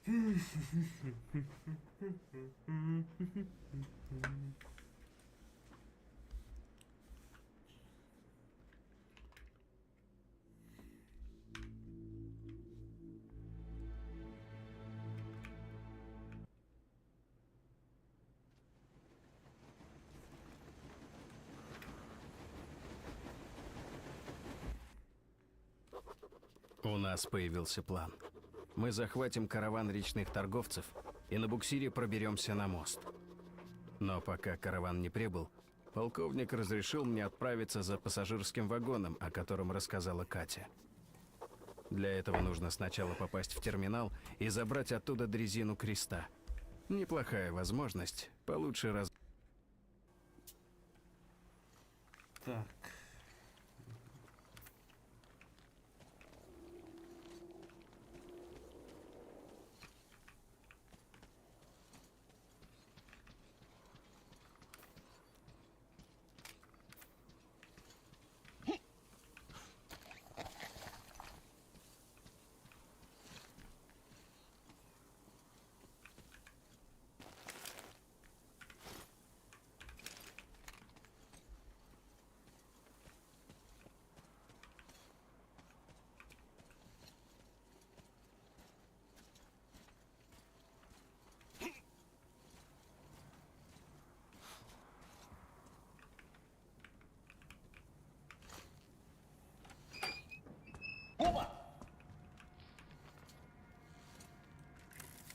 У нас появился план. Мы захватим караван речных торговцев и на буксире проберемся на мост. Но пока караван не прибыл, полковник разрешил мне отправиться за пассажирским вагоном, о котором рассказала Катя. Для этого нужно сначала попасть в терминал и забрать оттуда дрезину креста. Неплохая возможность получше раз... Так.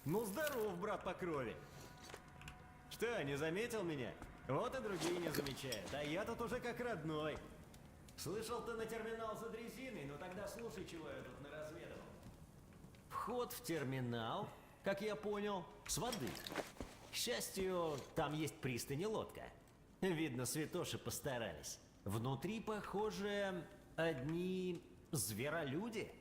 Ну здоров, брат по крови. Что, не заметил меня? Вот и другие не замечают, а я тут уже как родной. Слышал ты на терминал за дрезиной, но тогда слушай, чего я тут наразведывал. Вход в терминал, как я понял, с воды. К счастью, там есть пристань и лодка. Видно, святоши постарались. Внутри, похоже, одни зверолюди.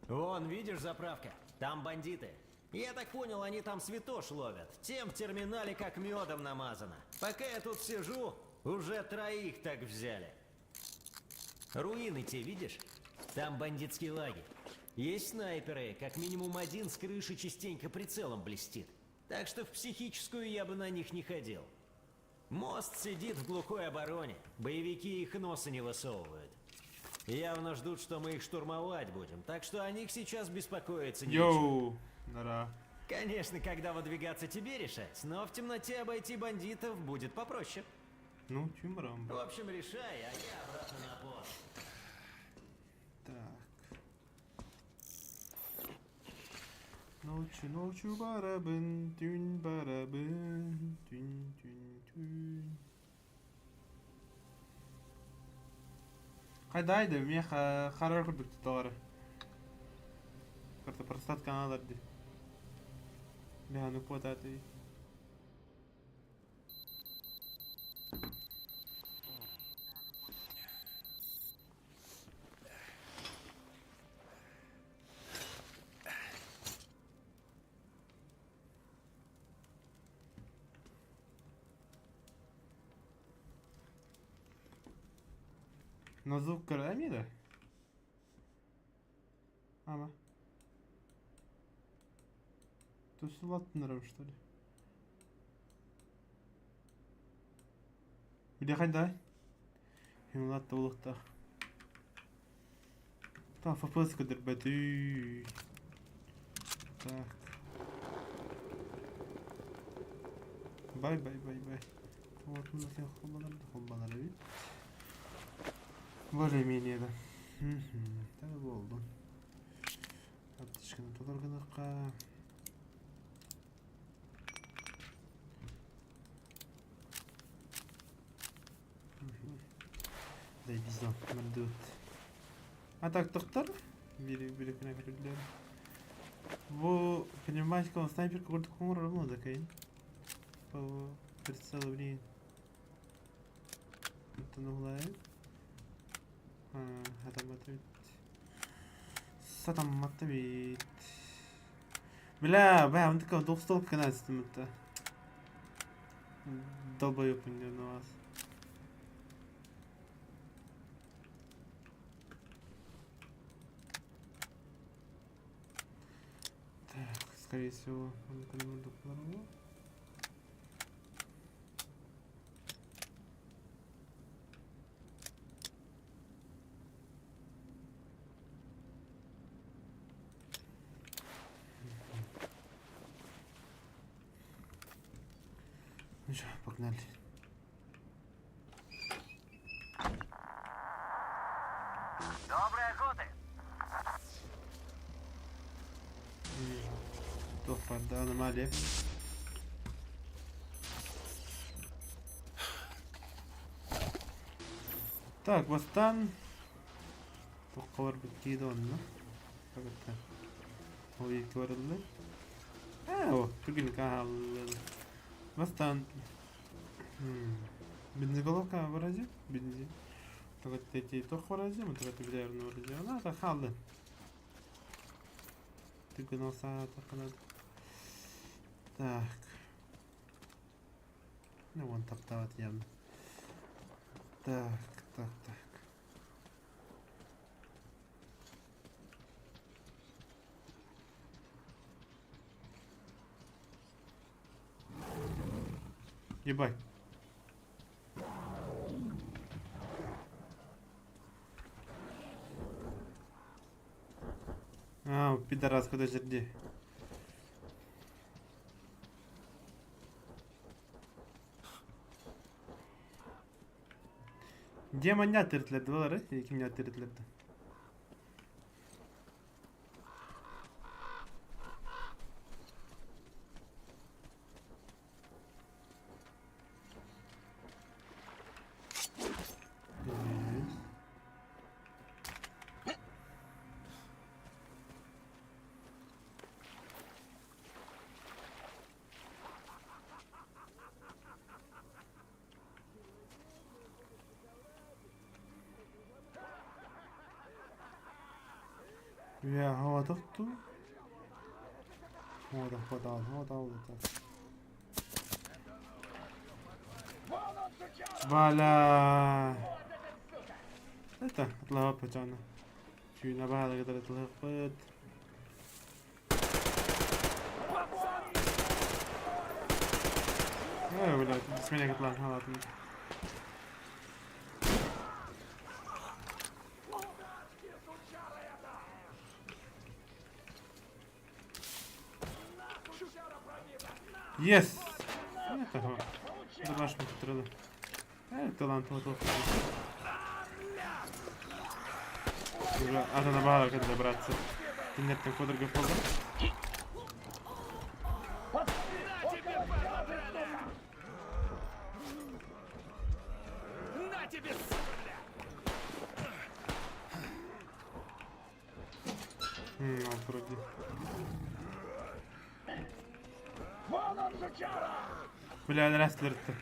Вон, видишь, заправка? Там бандиты. Я так понял, они там святош ловят. Тем в терминале как медом намазано. Пока я тут сижу, уже троих так взяли. Руины те, видишь? Там бандитский лагерь. Есть снайперы, как минимум один с крыши частенько прицелом блестит. Так что в психическую я бы на них не ходил. Мост сидит в глухой обороне. Боевики их носа не высовывают. Явно ждут, что мы их штурмовать будем, так что о них сейчас беспокоиться нечего. Йоу! Нара. Конечно, когда выдвигаться тебе решать, но в темноте обойти бандитов будет попроще. Ну, чумрам. В общем, решай, а я обратно на пост. Так. Ночью, ночью барабын, тюнь барабын, тюнь, тюнь, тюнь. Хайда меха харар курдук туталары. Карта просадка ди. Меха ну квадаты. На звук карамида? Ама. Тусулаттынарым, что ли? Биле хайда? Химлатты улуктах. Та FPS көдөрбөтүй. Так. Бай бай бай бай. Вот у нас холбанар холбанар бит. Более-менее да. Так болду. Аптечканы толоргунукка. Дай бизон мырдыт. А так тоқтар? Бири бири күнә көрүллөр. Бу пневматика снайперка курдук хоңор да кайын. По прицелу блин. Это нуглай. Хатаммат бит. Сатаммат бит. Бля, бля, он такой двухстолка канадцем это. Долбоёб на вас. Скорее всего, онно Ну что, погнали. Доброй охоты! Туох барда аномалия. Так, бастаан туохха барбыт киһи да онно. Так, ол икки барыллар. Ээ, о, түргэнник аһааллар. Бастаан бензоголовка вроде, бензин. Так, эти туох вроде, мы так это вроде. Она так хаалла. Түргэн ол саатаххына. Так. Ну, вон таптаабат явно. Так, так, так. Ебать. А, пидорас, куда жерди? Демон тиртилерди балар, э? Кимне тиртилерди? Я هو تختو هو ده هو ده هو ده هو ده. Бля. Это отлага пачана. Чуйна баада кытары тылыппыт. Ой, блядь, с меня кытлан халатын. Yes! Это Домашний тұрады. Ә, талант вот Уже ата баҕа кытта добраться. Киннеттен кодырга болду. На тебе, сука, бля! Ол вроде. Бля, рестлерді.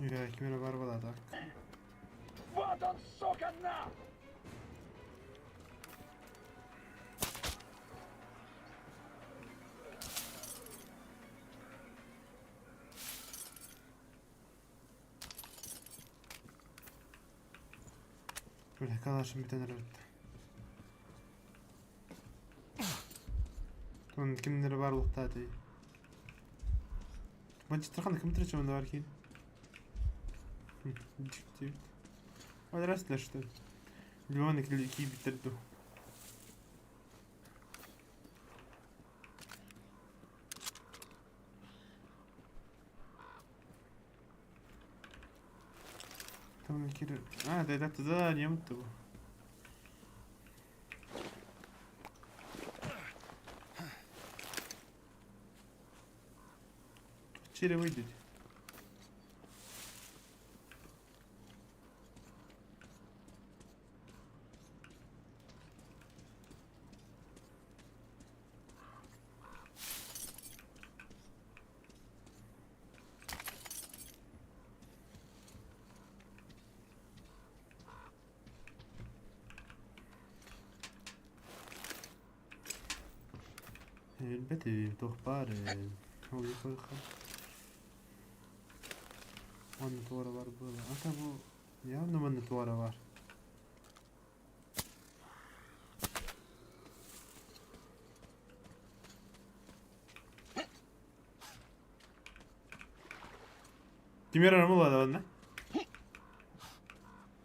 Я кимere бар так. Вот он, сука, на! Бля, калашым бүтэн эрбит. Тон кимнери бар улуктаа дей. Манчестер ким турчу бар кийин. Дикти. Ол рестлер что? Леон кий битерду. Там кир. А, да это задание бу. Чере выйдет. Билбэтим, туох баар ээ. Ол Манна туора бар буола. Ата бу явно манна туора бар. Кимер армылады манна?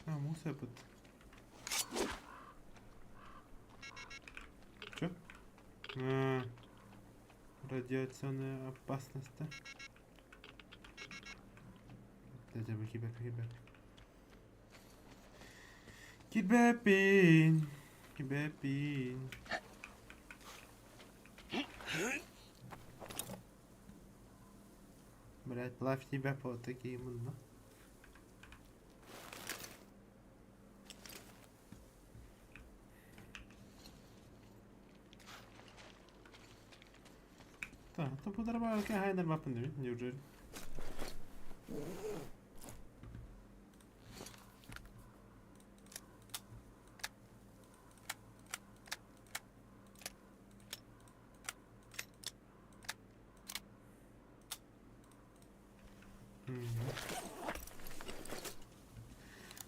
А, муус эпит. Чё? А, радиационная опасность, да? Кибер, кибер. Кибепин, кибепин. Блять, плавь тебя по такие мунна. Так, то подарував гайнер мапын, неужели?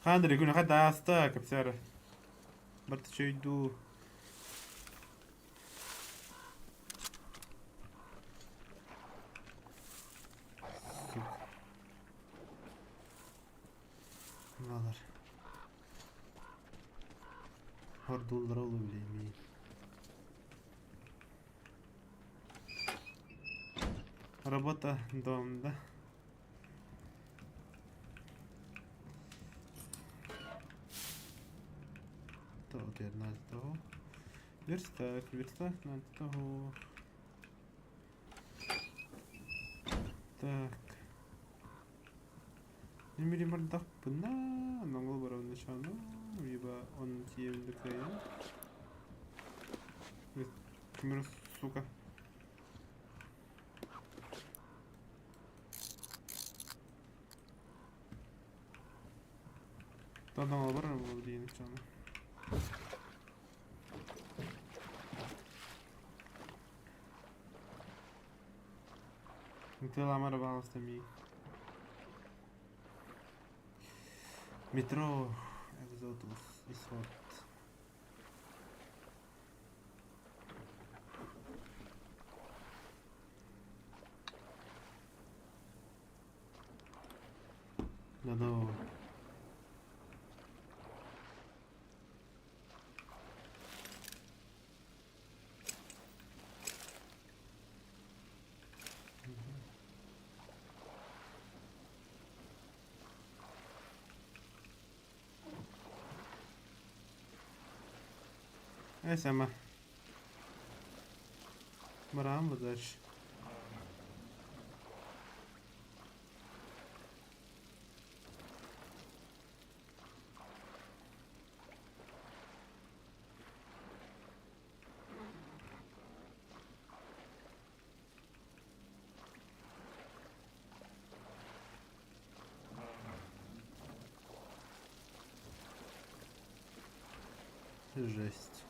Хандри, күн хата аста, капсара. Барты чөйду. Сука. Мыналар. Хордууллара олу билеймин. Работа дом, да? То, того. Верстак, верстак надо того. Так. Немери мардахпына, нонгол барабын нышану, либо он тиемді кайын. Кімір, сука. Тадан бар бұл дейін чаны. Тыламар балыста ми. Метро Экзотус Исход. Да-да. Сама. Барам дальше. Жесть.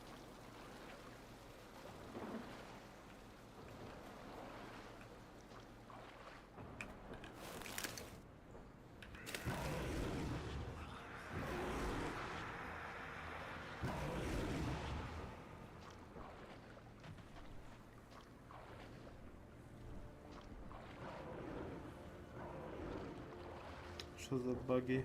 Что за баги?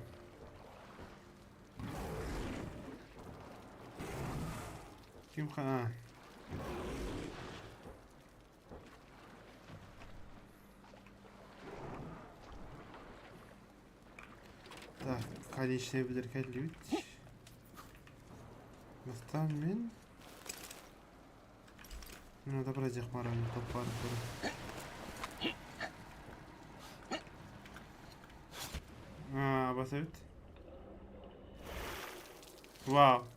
Ким ха? Так, конечный билер кэллибит. Бастаан мин Ну, добра мараны топпар А, басабит. Вау.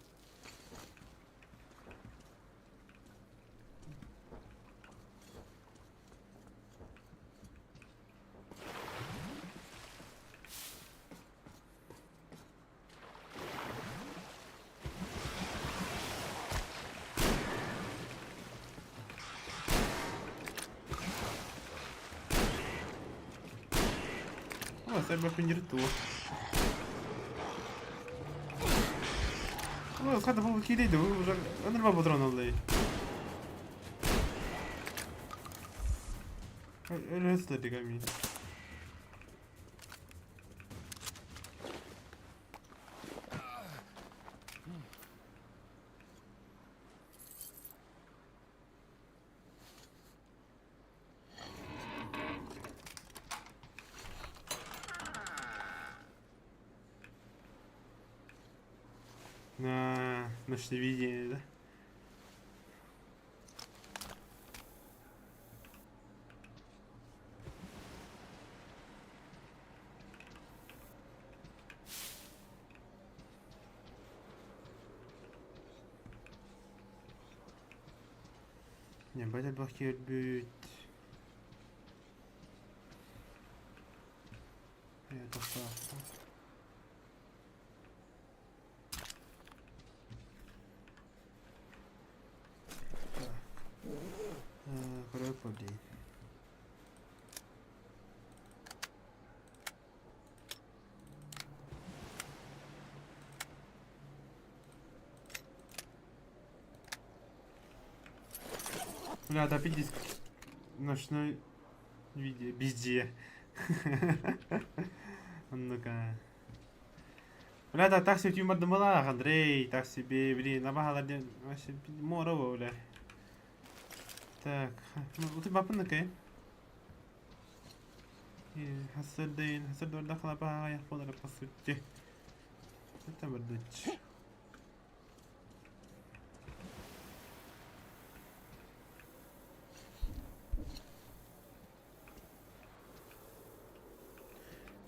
Сайбапиндир туо. Ну, хата бу киирейdi, бу уже ынырба патрон алды. Өлөстөрдүк ами. На ночное видение, да? Ебать элбэх киирбит. Тохтоохтон. Так. Көрө дии. Бля, да пиздец. Ночной видео. Везде. Ну-ка. Бля, да так себе тюмардымалаах, Андрей, так себе, блин, абаһалар диэн вообще муора бля. Так, ну ты бапынныкай. Хасырдын, хасырдорда халапаға болар по сути. Это бардыч.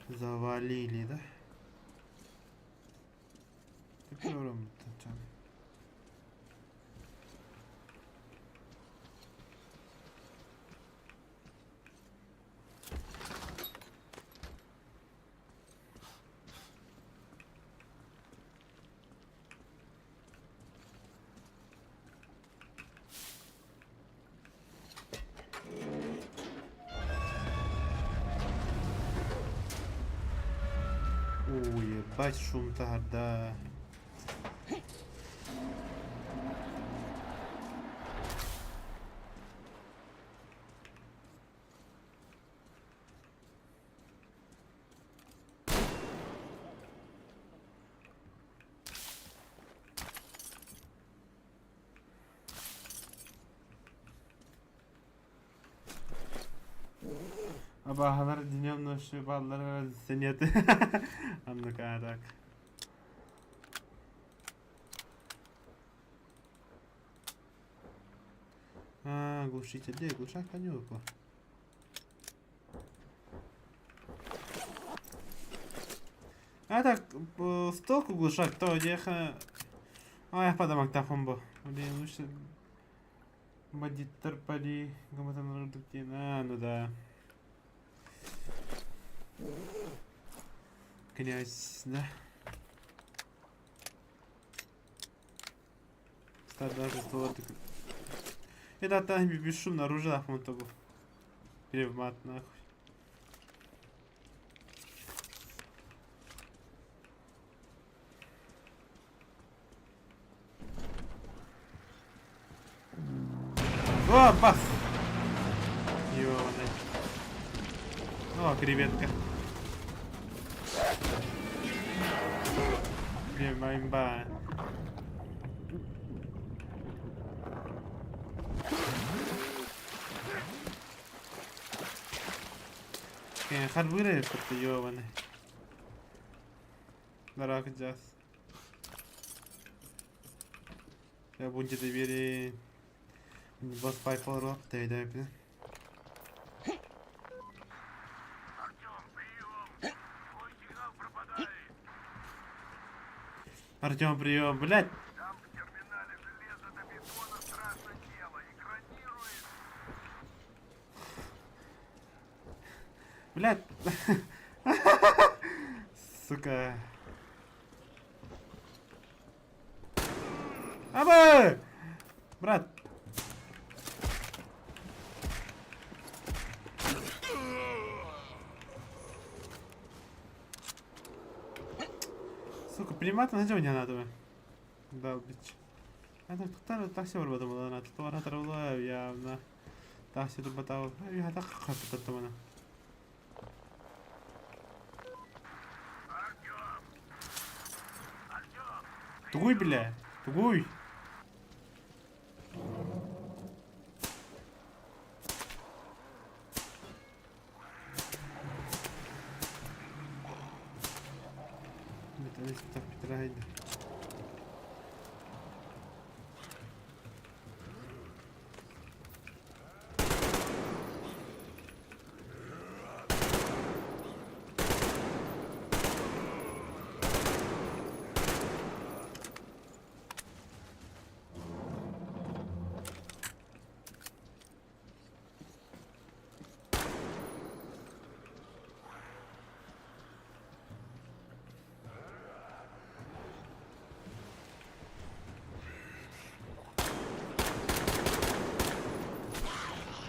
Завалили, да? Теперь Ой, ебать шум да. Абаһалар днем ночью баллар сенеты. А ну-ка, так. А, глушитель. Где глушак не выпал. А так, столку глушак, то деха. А, я подамак бу. Блин, лучше бандиттар пари, гаматан А, ну да. Князь, да? Стар даже столотик. Это там бесшумно оружие фонтову. Перевмат нахуй. О, бас! Ёбаный. О, креветка. Блин, имба. Харбыра это ёбаный. Дарах джаз. Я будете двери. Босс файт фоллоу up, Артем, прием! Твой сигнал пропадает! Артем, прием, блядь! Там в терминале железо до бетона страшно дело. Экранирует. Блядь! Сука. Аба! Брат! Примат название надо. Да, бич. Это такси барбатым явно. Такси турбатау. Я так хаппатамана. Тугуй, бля? Тугуй?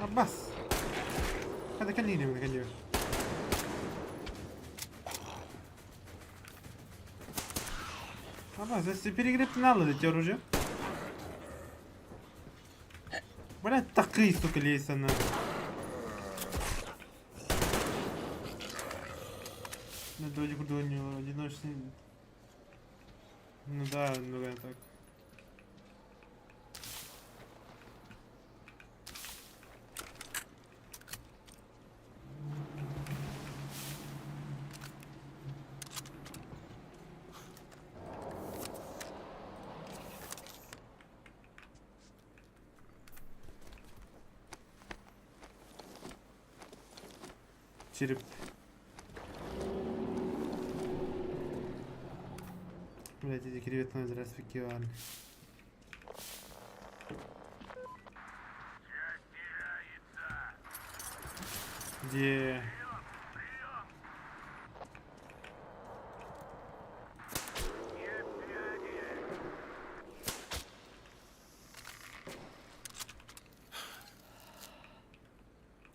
Аббас! هذا كليني من كليني. Аббас, если перегреб надо эти оружие. Блять, такие, сука, лезь на. На дочь грудью одиночный. Ну да, ну да, так. Череп. Блять, эти креветные здравствуйте. Где?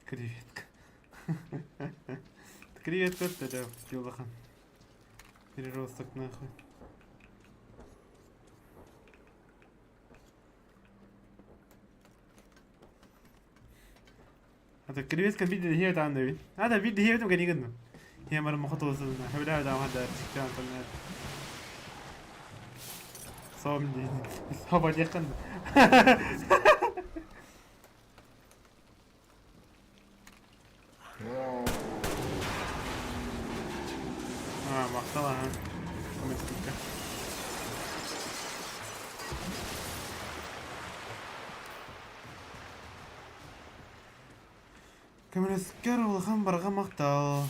Креветка. Креветка это улахан. Переросток нахуй. هذا كريفيت كان فيديو هي تاع هذا فيديو هي كان يقدم هي مرة مخطوط هبلا هذا هذا كان صوم صوم يقن. 아, 막상한 가만 있을까? Көмөлөскөр улахан барҕа махтал.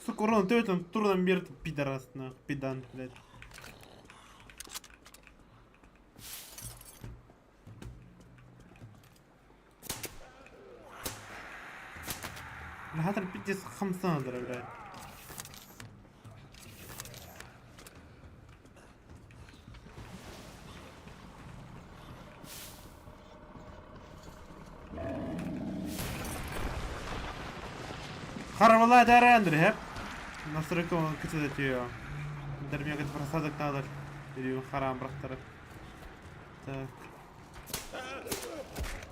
Сука, урон, ты этом турном мир пидорас, нах, педант, блядь. هذا البيتز 5 блядь. Харвала дарандр, хеп. Настройка кытыдатıyor. Дермия кыт просадок надо. Или харам брахтары. Так.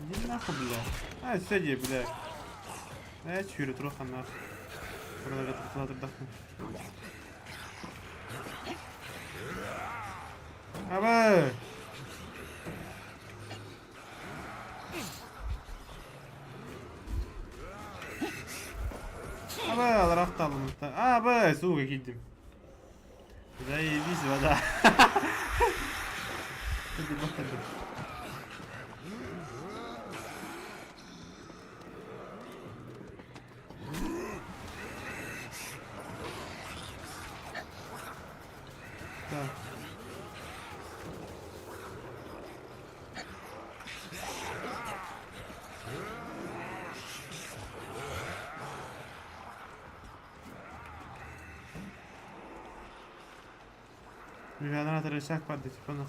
Иди нахуй, бля. А, сиди, бля. А, чури, троха нахуй. Продолжать отдохнуть. Абы! Абы, аларахталым. Абы, сука, кидим. Заебись, вода. Так. Генератор рычаг падает, типа на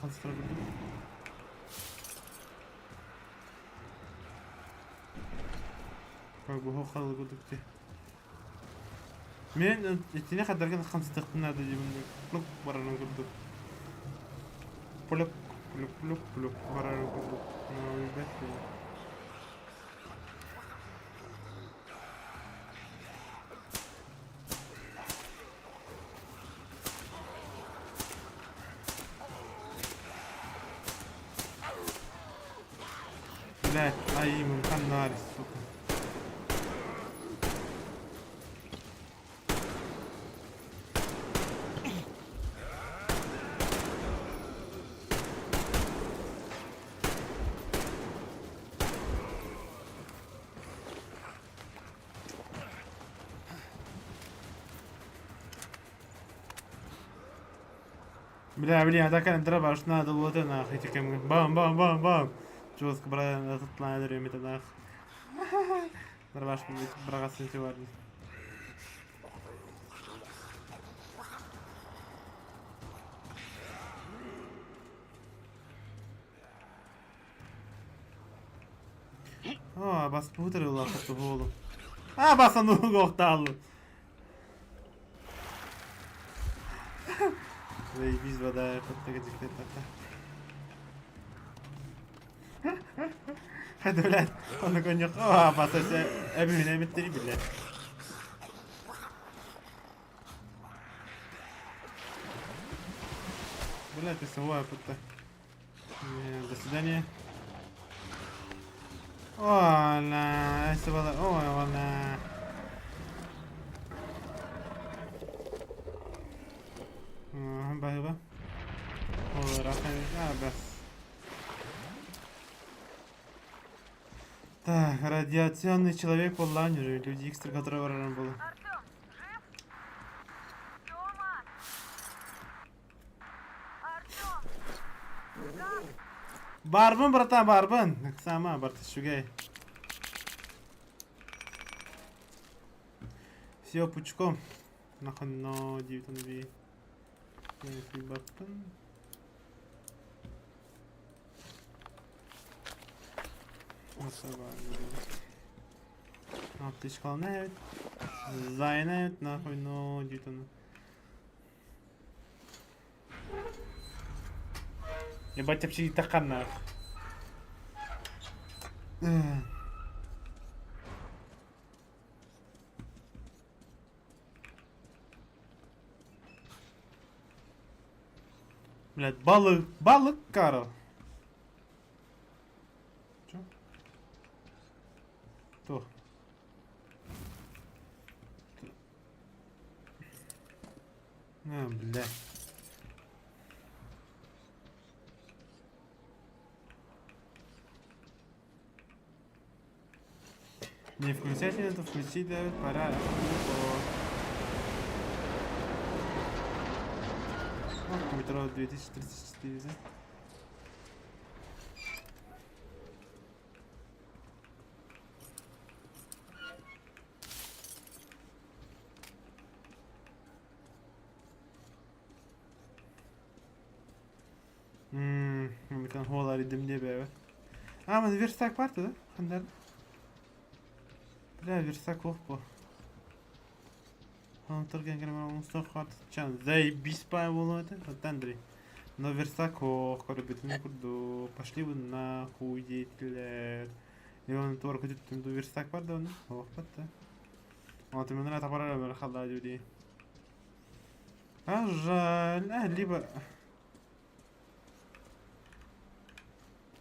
Как бы оһох хаалар курдук дии. Мин итини хадаргын хамсатыахпын наада диибин плук барарын курдук. Плук, плук, плук, плук барарын курдук. Билбэт киһи. Блядь, айым ханнаар, сука. Бля, бля, так дробаш надо вот нах, эти кем бам бам бам бам. Жестко брат, этот это нах. Дробаш брагасын бар. О, бас пудрила голову. А, бас отталу. Заебись, вода, Hadi блядь, он коньяк. О, бас эбүнэ биттери блядь. Блядь, ты сова пытта. До свидания. Ола, это было. Ой, ола. بهبة راح بس. Так, радиационный человек по лайнеру, люди Икс, который был. Артем, жив? Тёма! Артем! Как? Барбын, братан, барбын. Сама, барты, шугай. Все пучком. Нахуй, но 9 баттын. Аптечкаланает. Зайнает, нахуй, но дитана. Ебать, вообще такан нах. Блядь, балык, балык, Карл. Чё? Кто? А, бля. Не включать это, включить, да, пора. О, метро 2034, да? Мм, хоолар идем диye be. А, мен верстак бар да? Хандар. Бля, верстак ох бу. Заебись па болот это. Но верстак ох, корабитин курду. Пошли вы нахуй, деятелер. И он тор көтүттүм ду верстак бар да оны. Ох, батта. Вот именно это пора халда люди. А жаль, а, либо...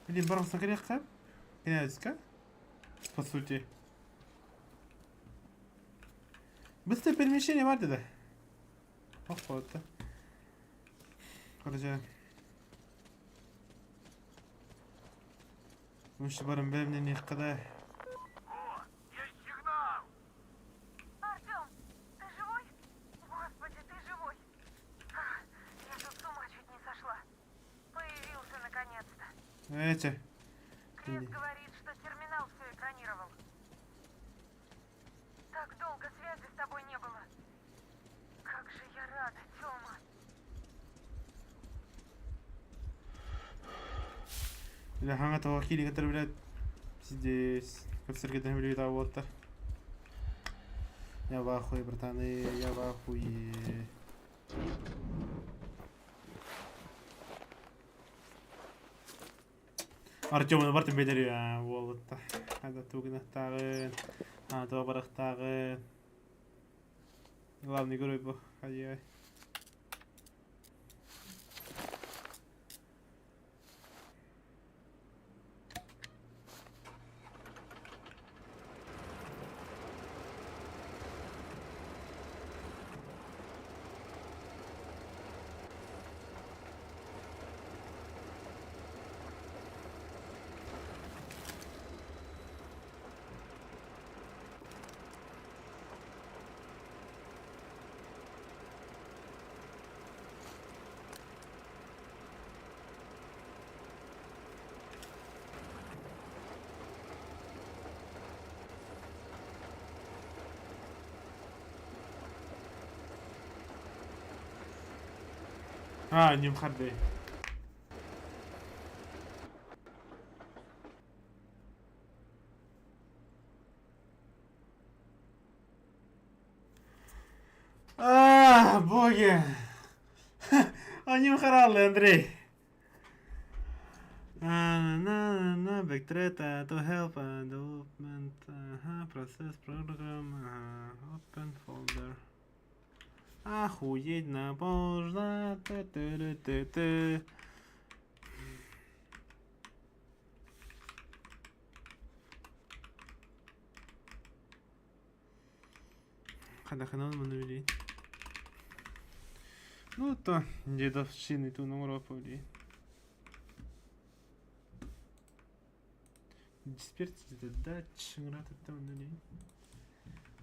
Блин, барғысын керек Князька? По сути. Быстрое перемещение бар деді. Ох, вот. Короче. Муш барым бәмнен не қада. О, есть сигнал! Артем, ты живой? Господи, ты живой! Ах, Я тут с ума чуть не сошла. Появился наконец-то. Эче. Крес говорит, что терминал все экранировал. Так долго связи с тобой не было. Как же я рада, Тёма. Бля, хаңа тавакили который, блядь, здесь. Капсыргы билет вот. Я в ахуе, братаны, я в ахуе. Артемы бартын бэдэр уолутта. Хада тугунахтааҕын, туга барахтааҕын. Главный герой бу. Ай-яй. А, не мхарды. А, боги! Они мхаралы, Андрей. На, на, backtrack, to help, development, ага, process, program, ага, open folder. Охуеть на можно, ты-ты-ты-ты. Хадаханан маны Ну, то дедовщины ту номер повли. Дисперсия дач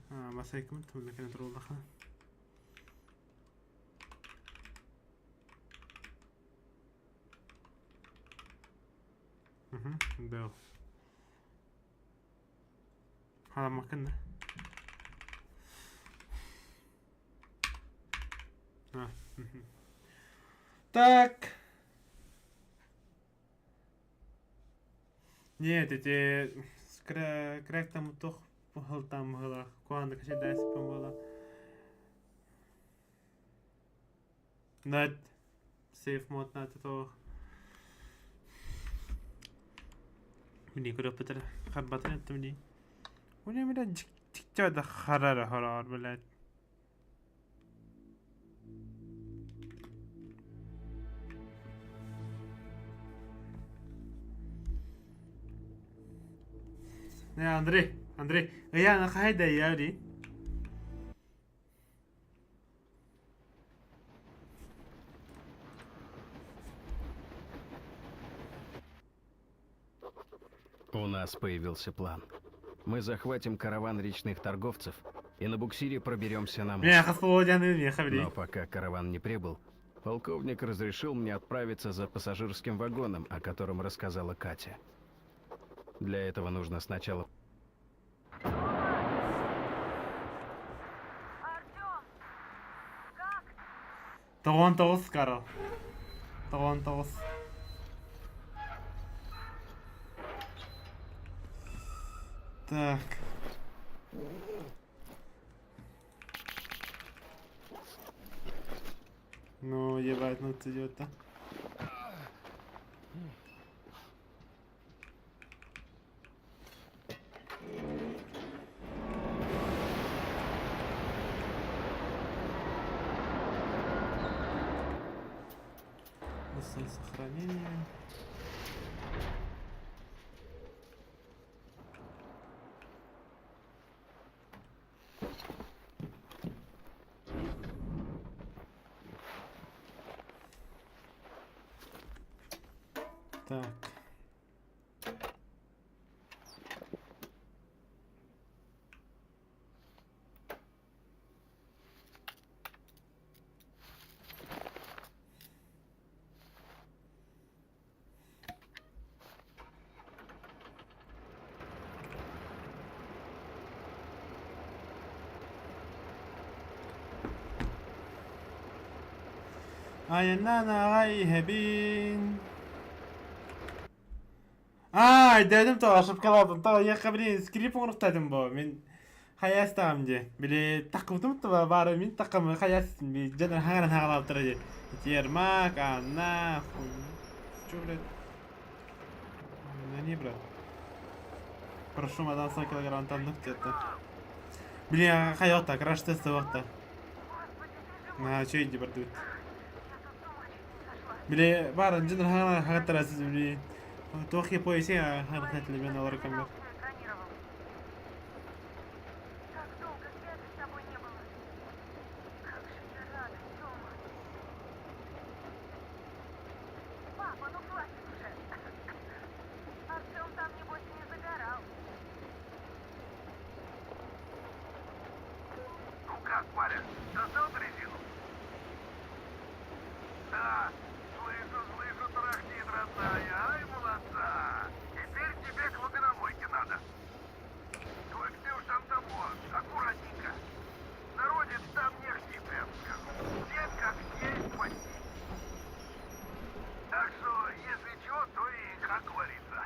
масайкым тумна кene туруллаха. Угу, был. هذا ما كنا. А, Так. Нет, эти крек там тух там была. Куанда каши была. Над safe mode над то. Мини көрөппүтэр харбатын эттим дии. Уня блядь, дьиктэ да харара харар, блядь. Не, Андрей, Андрей, я на хайда яри. У нас появился план. Мы захватим караван речных торговцев и на буксире проберемся на мост. Но пока караван не прибыл, полковник разрешил мне отправиться за пассажирским вагоном, о котором рассказала Катя. Для этого нужно сначала Артем! Как? 99 Карл. 99. Так. Ну, ебать, ну ты идиот-то. Быстрое сохранение. Так. Айаннан иһэбин. Аа, дедим то ошибкалаатым. То я блин, скрип оҥоруохтаатым бо. Мин Хайаастаҕым дии. Били таккыбытым баары мин таккамы хайаас би дьон хаҥаран хаҕалаабыттара дии. Ити Ермак, Анна, хуй. Чё, блядь? Не, брат. Прошу, мадам, 100 килограмм там где-то. Блин, хайота, краш-тест вахта. На, чё иди бардыбыт. Били, баар, дьон хаҥаран хаҕаттара сіз били. Туох япоиси хаҥаран мен олар камер. Как долго связи с тобой не было. Как же я рада, Тёма. Папа, ну хватит уже. Артём там, небось, не загорал. Ну как, парень, достал дрезину? Да, слышу, слышу, тарахтит, родная. Ай, молодца. Теперь тебе к вагономойке надо. Только ты уж там того, аккуратненько. Народец там не ахти, прям скажу. Все как есть почти. Так что, если чё, то и как говорится.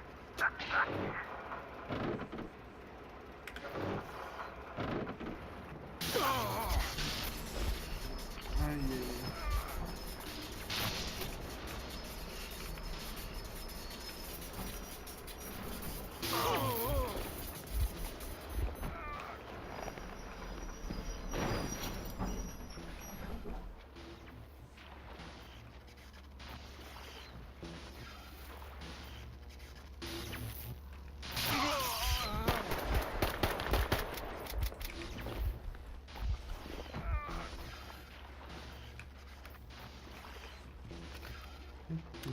Ай-яй-яй.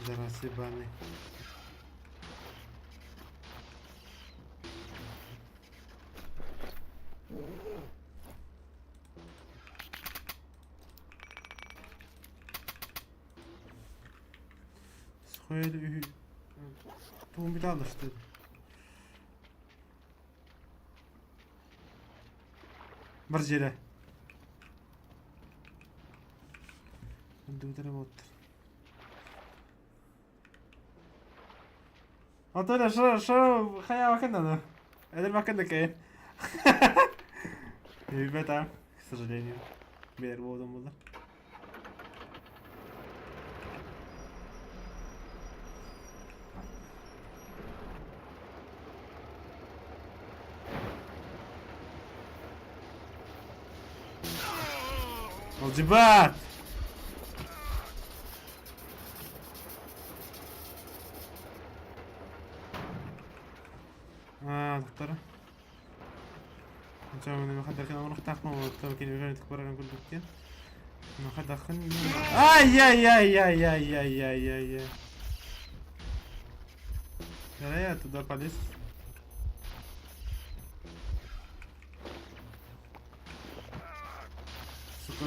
Зараз ебаный. Схуяли тугун билэ что ли? Бар дьиэлэ. Үрдүгүтэрэ буолтар. Антоня, шо, шо, хайа бакын Эдер бакын да кэйин. Ребята, к сожалению, бээр буолан буолар. Алдьбат! Аа, доктора. Ай-яй-яй-яй-яй-яй-яй-яй. Да я туда полез. Сука.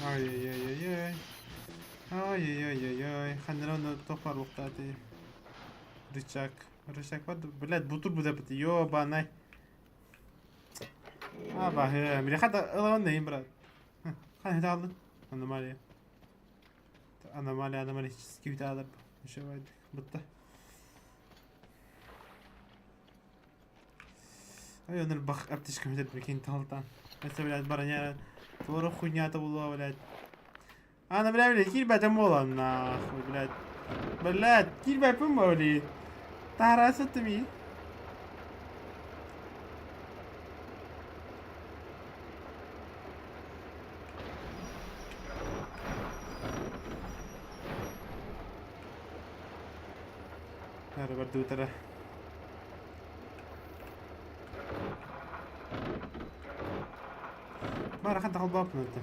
Ай-яй-яй-яй-яй. Ай-яй-яй-яй-яй. Ханнерон топар уктаты. Рычаг. Рычаг бар. Блядь, бутур будет ёбаный. А, бахы. Бля, хата ылан нейм, брат. Хан это алдын. Аномалия. Аномалия, аномалический виталар. Еще бутта. Ай, он бах аптечка метет прикинь талтан. Это, блядь, броня. Твора хуйня-то была, блядь. А, ну, бля, блядь, кирбэтим буолан, нахуй, блядь. Блядь, кирбэппин буолли. Таһара сыттым Ары бардыбытара. Баарахан тахалбааппын этэ.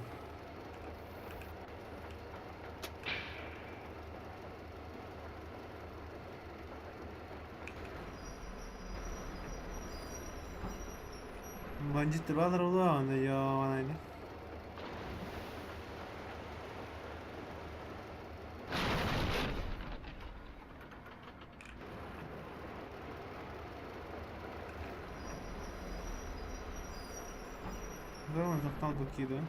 Бандиттар баалар буолуо ёо Да, он захтал быки, да?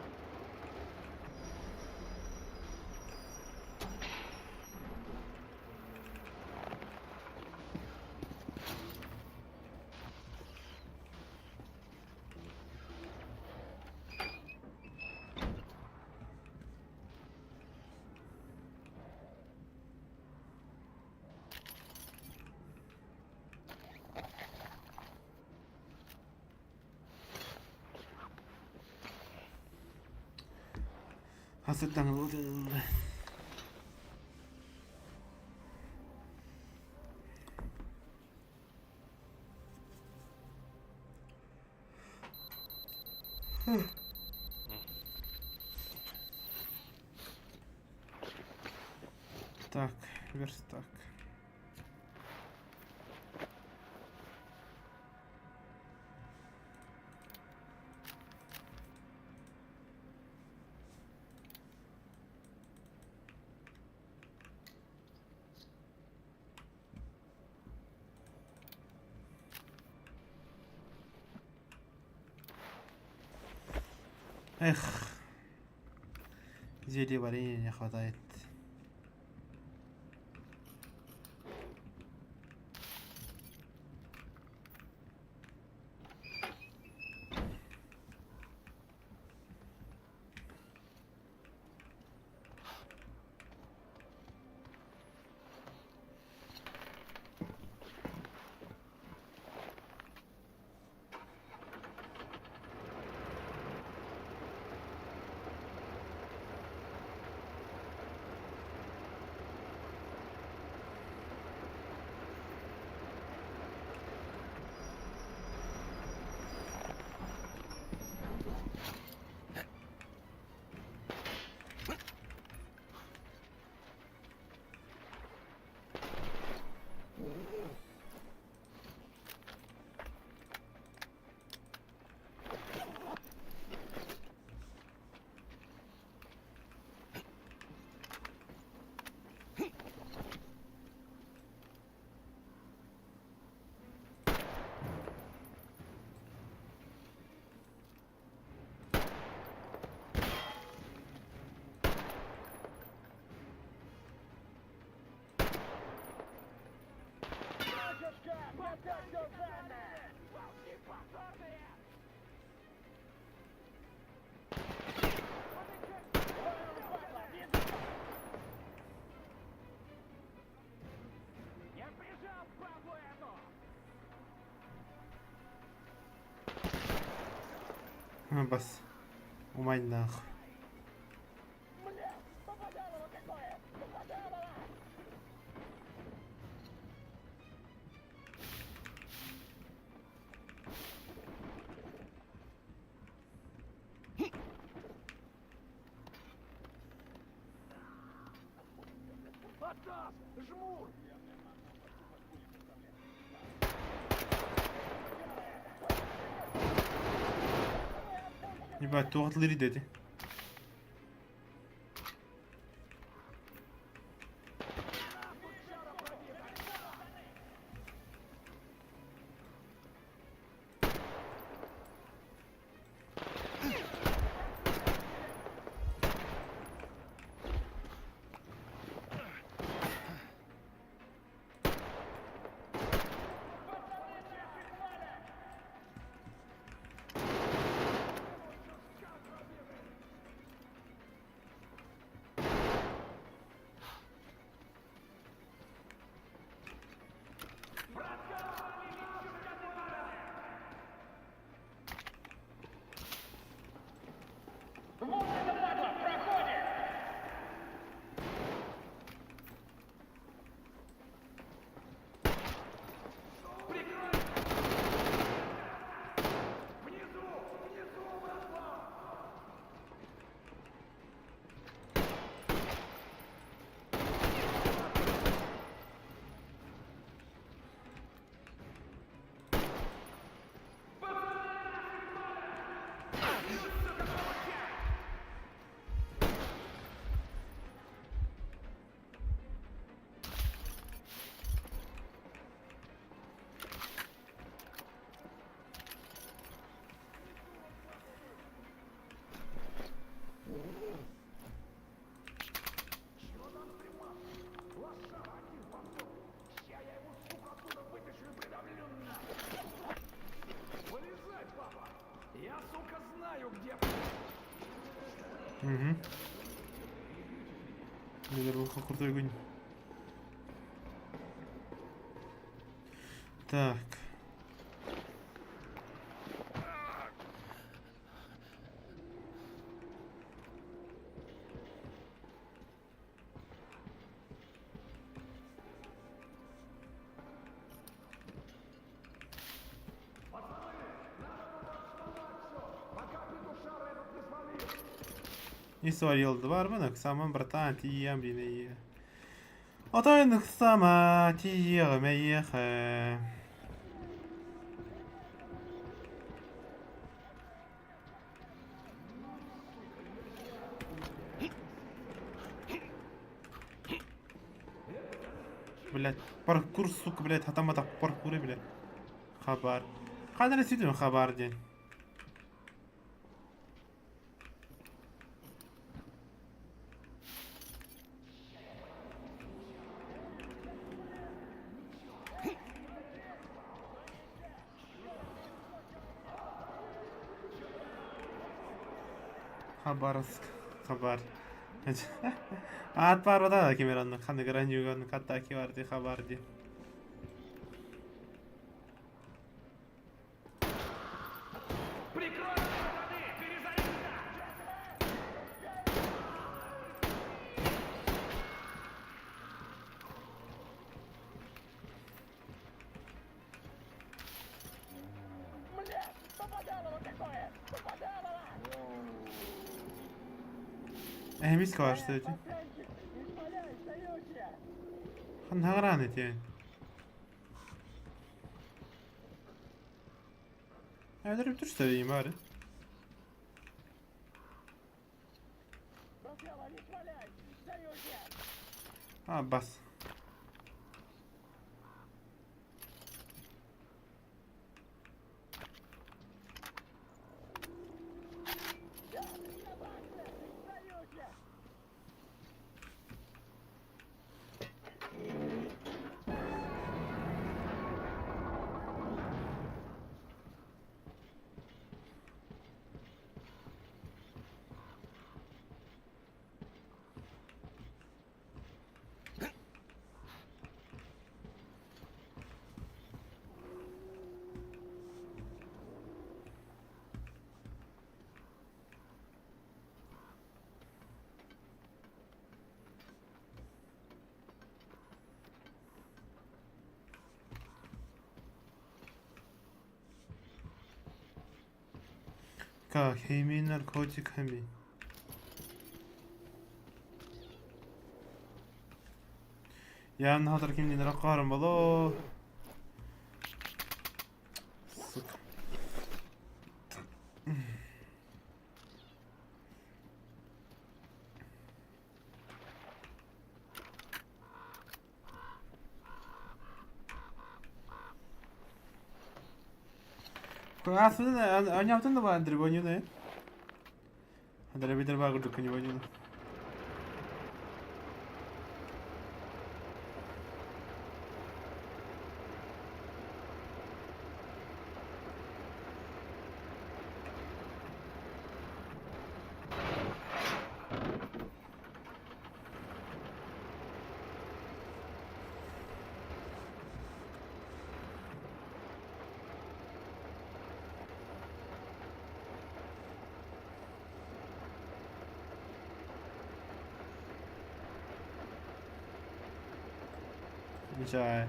Хасыттаҥылы. Так, верстак. Эх, зелье варенья не хватает. Бас. Умай нахуй. Ебать, туох ди. Угу. Недорого крутой огонь. Так. Ис барбын, ыксаммын, братан, тиийиэм диэн эйиэхэ. Отой ыксама, тиийиэҕим эйиэхэ. Блядь, паркур, сука, блядь, хатамматах паркуры, блядь. Хабар. Ханна эрэ сүтүм хабар диэн. Хабаровск. Хабар. Аат баар да ким эрэ оннук ханнык ранньыга оннук атаки бар дии хабар дии. Эмис кажется эти. Ханнаҕыраан этиэн. Эбэтэр бүтүр бары. А, бас. Как химия, наркотиками. Я نهضر كيمني نرقارن بالله. Сука. Аня да Андрей Ванюна. Андрей Бедербагу не Ванюна. Нечаай.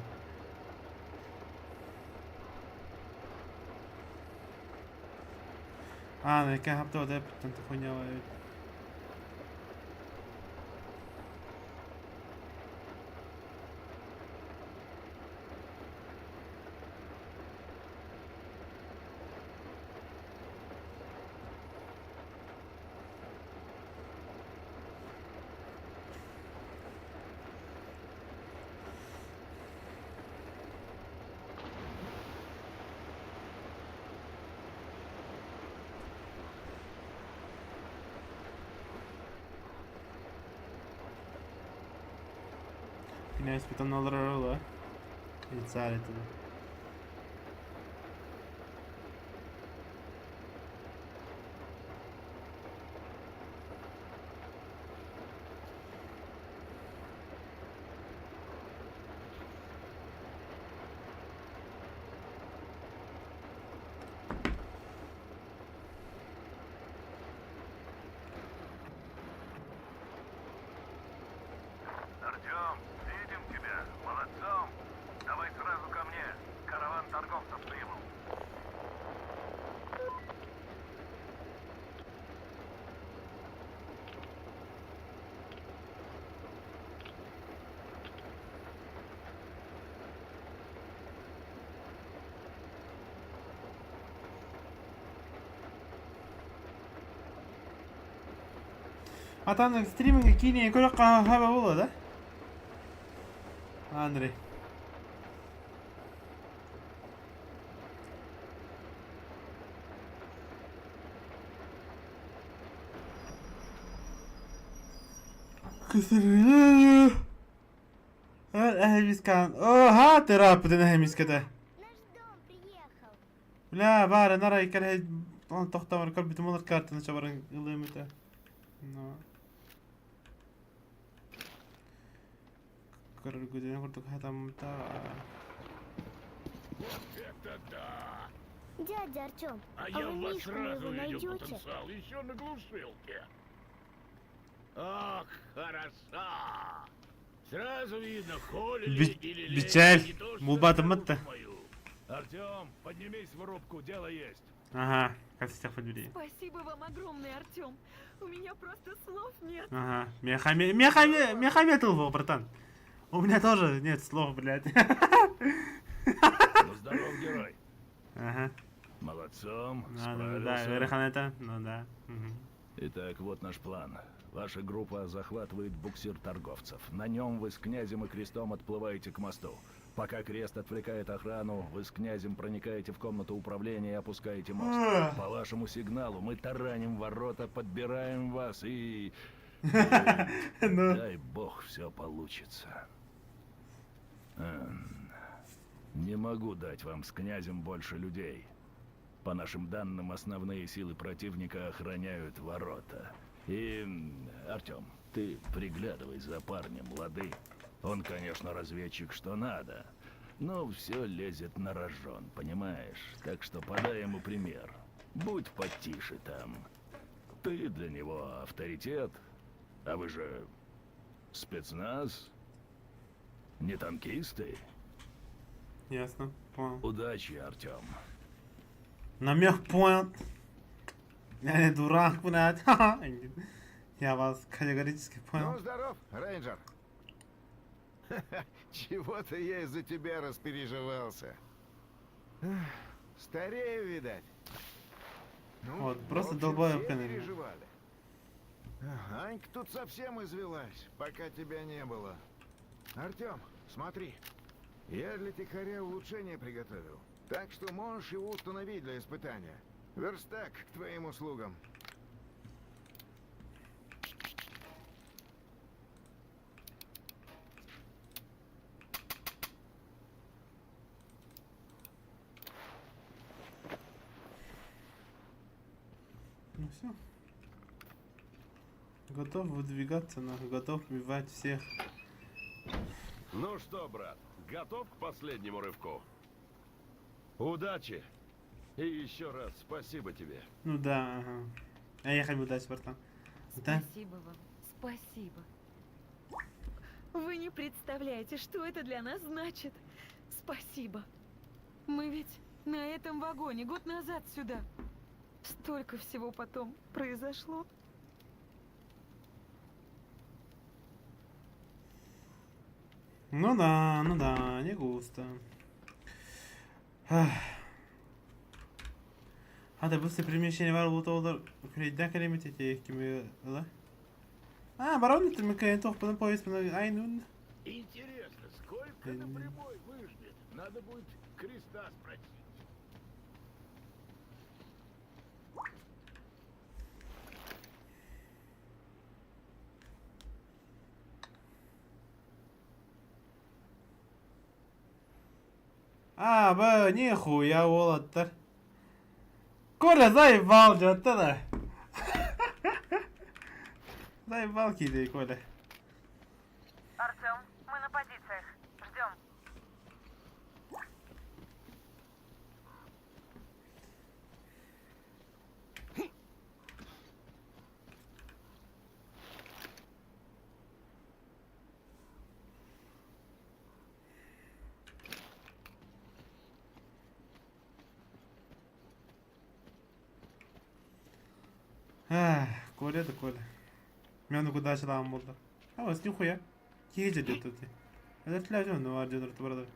А, ну я хаптоо деп хуйня эбит. Князь питанал ролла. И царь этого. Артем, видим тебя. Молодцом. Давай сразу ко мне. Атан стриминг киинэ көрөххө хаба буолуо да? Андрей. Эһэмискан. Оха, терапытын эһэмискэтэ. Наш дом приехал. Бля, баара нарай кэлэ тохтомор көрбүтүм олор картаны чабарын ылыам этэ. Но. Көрөргүтүнэн курдук хатаммыта. Вот это да! Дядя Артем, А а я вы в вас Мишку сразу моего увидел найдете? потенциал, еще на глушилке. Ах, хороша! Сразу видно, холили Би- или лелеяли Бичель, не то, что булбатыммыт да. старуху мою. Артем, поднимись в рубку, дело есть. Ага, как всех подбери. Спасибо вам огромное, Артем. У меня просто слов нет. Ага, мехаме, мехаме, мехаметл, братан. У меня тоже нет слов, блядь. Ну, здоров, герой. Ага. Молодцом, Ну да, да, справился. это, ну да. Мгм. Итак, вот наш план. Ваша группа захватывает буксир торговцев. На нем вы с князем и крестом отплываете к мосту. Пока крест отвлекает охрану, вы с князем проникаете в комнату управления и опускаете мост. По вашему сигналу мы тараним ворота, подбираем вас и... Ну, Дай бог, все получится. Эм, Не могу дать вам с князем больше людей. По нашим данным, основные силы противника охраняют ворота. И, Артем, ты приглядывай за парнем, лады. Он, конечно, разведчик, что надо, но все лезет на рожон, понимаешь? Так что подай ему пример. Будь потише там. Ты для него авторитет, а вы же спецназ, не танкисты. ясно, понял. Удачи, Артем. Намек понял. Я не дурак, блядь. Я вас категорически Ну, понял. здоров, рейнджер. Чего-то я из-за тебя распереживался. Эх, Старею, видать. Ну, Вот, просто в общем, долбоеб, все конечно. переживали. Эх, Анька тут совсем извелась, пока тебя не было. Артем, смотри. Я для тихаря улучшение приготовил. Так что можешь его установить для испытания. Верстак к твоим услугам. Ну все. Готов выдвигаться, нахуй, готов убивать всех. Ну что, брат, готов к последнему рывку? Удачи! И еще раз спасибо тебе. Ну да, ага. А я хочу удачи, братан. Да? Спасибо вам. Спасибо. Вы не представляете, что это для нас значит. Спасибо. Мы ведь на этом вагоне год назад сюда. Столько всего потом произошло. Ну да, не густо. Hadi bu перемещение var bu olur. Крейден керемет етейік кеме ла. А, барон это мы каен тох поезд айнун. Интересно, сколько на прямой выжмет? Надо будет креста спросить. А, б, нихуя уолаттар. Коля заебал, да. Заебал кидай, Коля. Артем, мы на позициях. Ждем. Эх, Коля да Коля. Мен куда чыдаам болды. А, вас нихуя. Киһи дьэ тут. Это тля ну var дьонор бардар.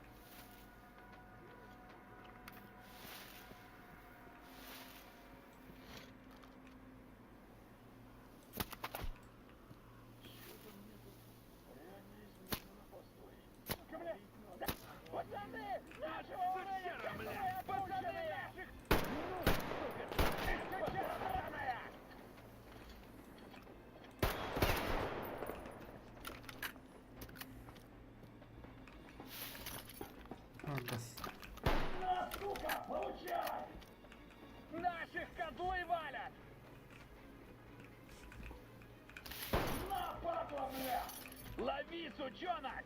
сучонок!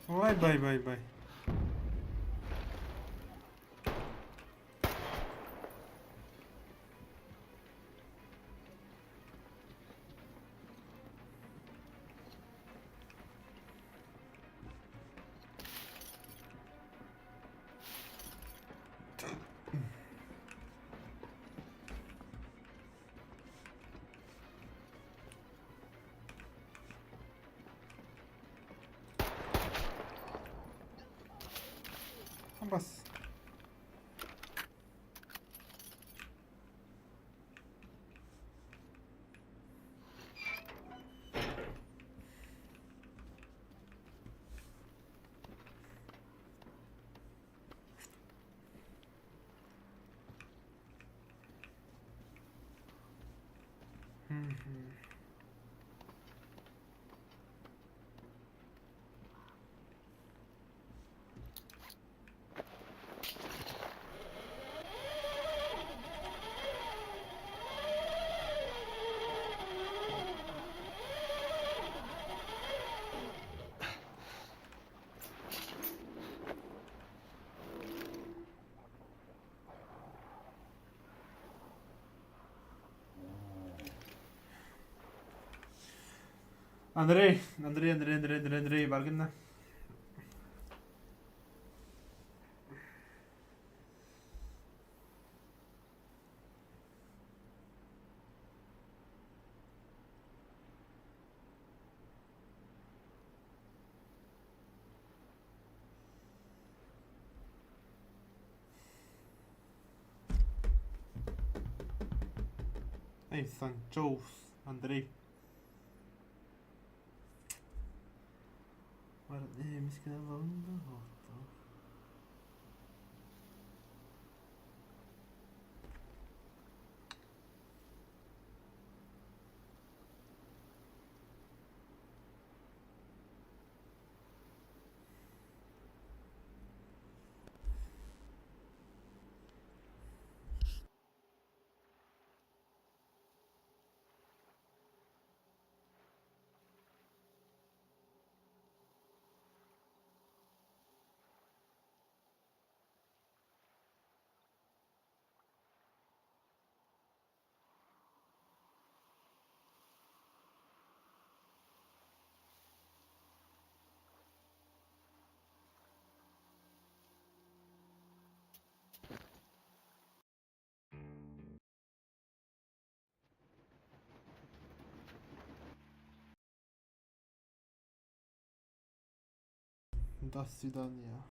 Ой, бай, бай, бай. Бас. Андрей, Андрей, Андрей, Андрей, Андрей, Андрей, баргынна. Эй, Санчоус, Андрей. До свидания.